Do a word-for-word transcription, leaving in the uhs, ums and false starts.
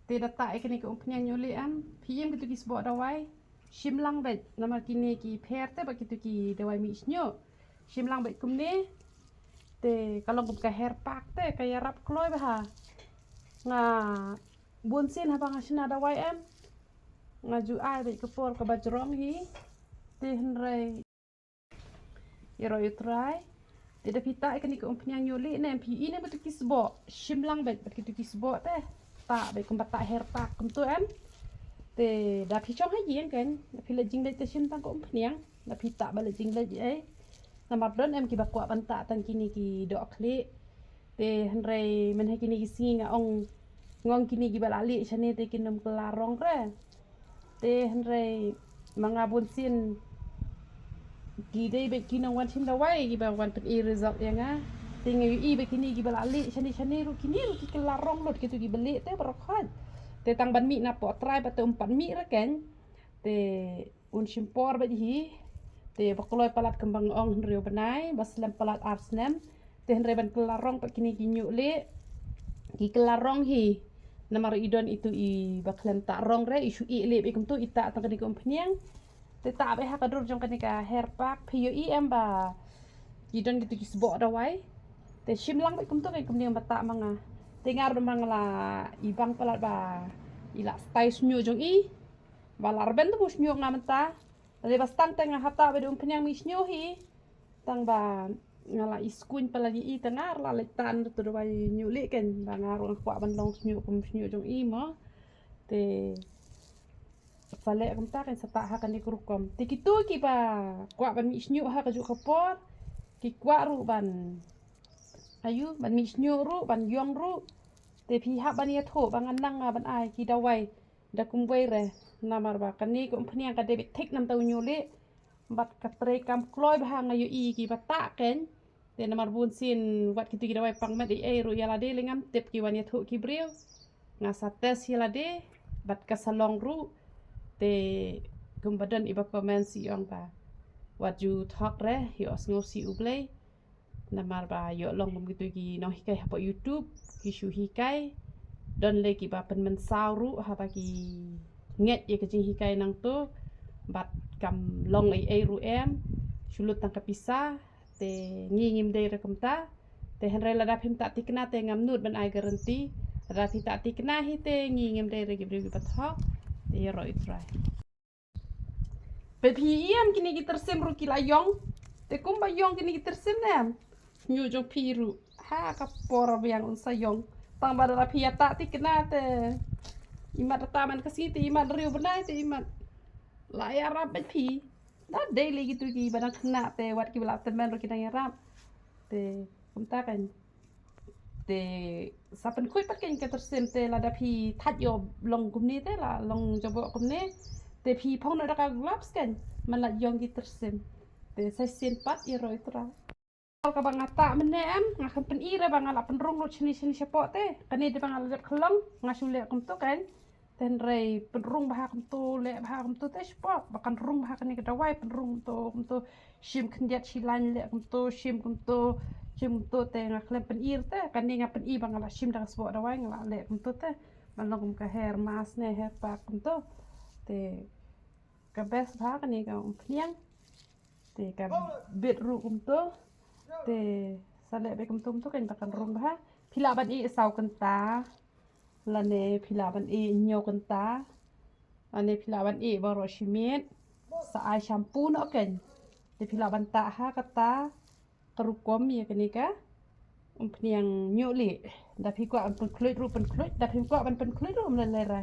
Te da tah ïa kane ka umphniang ñiuh lieh em, phi im kito ki sboh dawai, shim lang beit, namar kine ki pher te bad kito ki dawai mih shñiuh. Shim lang beit kumne, te ka long kum ka hair pack te ka ïarap kloi bha. Nga bun sien haba nga shna dawai em, nga ju ai beit ka por kaba jrong hi, te hynrei ïaroh ïa U Trai. Te da phi tah ïa kane ka umphniang ñiuh lieh ne em, phi i ne em kito ki sboh, shim lang beit bad kito ki sboh te. Tah beit kumba tah hair pack kumto em. Te da phi shong ha ïing kan, da phi leit jingleit te shim tang ka umphniang, da phi tah ba leit jingleit ei. Namar don em kiba kwah ban tah tang kine ki dohkhlieh. Te hynrei mynha kine ki sngi nga ong, nga ong kine kiba la lieh shane te kin ym kylla rong re. Te hynrei ma nga bun sien ki dei beit ki nongwan shim dawai kiba wan pyni result ïa nga. Te nga ïohi ba kine kiba la lieh shane shane ruh, kine ruh ki kylla rong lut, kito kiba lieh te baroh khoit. Te tang ban mih napoh trai bad te um pat mih re kan. Te un shim por beit hi. Te ba kloi palat kumba nga ong, hynriew bnai ba slem palat ar snem. Te hynrei ban kylla rong pat kine ki ñiuh lieh, ki kylla rong hi. Namar i don itu iba khlem tah rong re, i shu ïeh lieh beit kumto, i tah tang kane ka umphniang. Te tah beit ha ka dur jong kane ka hair pack, phi ïohi em ba ki don kito ki sboh dawai. Te shim lang beit kumto kan, kumne ba tah ma nga. Te nga ruh ma nga la i bang palat ba i la stai shñiuh jong i. Ba la rben te mo shñiuh nga mynta. Lada ba stang te nga hap tah beit da umphniang mih shñiuh hi. Tang ba nga la i skuñ palat ïa i, te nga la leit tan ruh tu dawai ñiuh lieh kan, ba nga ruh nga kwah ban long shñiuh kum shñiuh jong i mo. Te sa leh kumta kan, sa tah ha kane ka rukom. Te kito kiba kwah ban mih shñiuh ha kajuh ka por, ki kwah ruh ban, ayu, ban mih shñiuh ruh, ban ïong ruh. Te phi hap ban ïathuh ba ngan nang ban ai ki dawai da kumwei re, namar ba kane ka umphniang ka dei beit thik namar u ñiuh lieh. Bad ka trei kam kloi bha, nga ïohi kiba tah kan. Te namar bun sien wat kito ki dawai pang met ei ei ruh ïa lade lei ngam tip, ki wan ïathuh ki briew. Nga sa test ïa lade bad ka sa long ruh. Te kumba don iba comment, i ong ba wat ju thok re, ïohsngew sha U Blei. Namar ba ïoh long kum kito ki nonghikai hapoh YouTube, ki shu hikai. Don lei kiba pynmynsaw ruh haba ki ngeit ïa ka jinghikai nangto. Bad kam long ei ei ruh em, shu lut tang ka pisa. Te ngi ngim dei re kumta. Te hynrei lada phim tah thikna te ngam nud ban ai guarantee. Lada phi tah thikna hi te ngi ngim dei re ki briew kiba thok. Te ïaroh U Trai. Peit phi, i em kine ki tyrsim ruh ki la ïong. Te kumba ïong kine ki tyrsim ne em, shñiuh jong phi ruh ha ka por biang un sa ïong. Tang ba lada phi ïa tah thikna te imat da tah man ka sngi, te imat hynriew bnai, te imat la ïarap beit phi. Da dei lei kito kiba dang khynnah te wat kiba la tymmen ruh ki dang ïarap. Te kumta kan. Te sa pynkhuid pat kan ka tyrsim, te lada phi thait ïoh long kumne, te la long jaboh kumne, te phi phong noh da ka gloves kan, man la ïong ki tyrsim. Te sa shisien pat, ïaroh U Trai. Kaba nga tah mynne em, nga khlem pyni re ba nga la pynrung lut shane shane shapoh te. Kane dei ba nga la dep khlong, nga shu leh kumto kan. Te hynrei pynrung bha kumto, leh bha kumto te shapoh ba kan rung bha kane ka dawai, pynrung kumto kumto, shim khyndiat shi lain, leh kumto, shim kumto, shim kumto. Te nga khlem pyni re te, kane nga pyni ba nga la shim da ka sboh dawai, nga la leh kumto te. Ban long kum ka hair mask ne hair pack kumto. Te ka best bha kane ka umphniang. Te ka bit ruh kumto. Te sa leh beit kumto kumto kan ba kan rung bha. Phi lah ban ïeh saw kynta, lane phi lah ban ïeh hynñiew kynta, lane phi lah ban ïeh baroh shi miet. Sa ai shampoo noh kan. Te phi lah ban tah ha kata ka rukom ïa kane ka umphniang ñiuh lieh. Da phi kwah ban pynkhluit ruh pynkhluit, da phim kwah ban pynkhluit ruh ym lei lei re.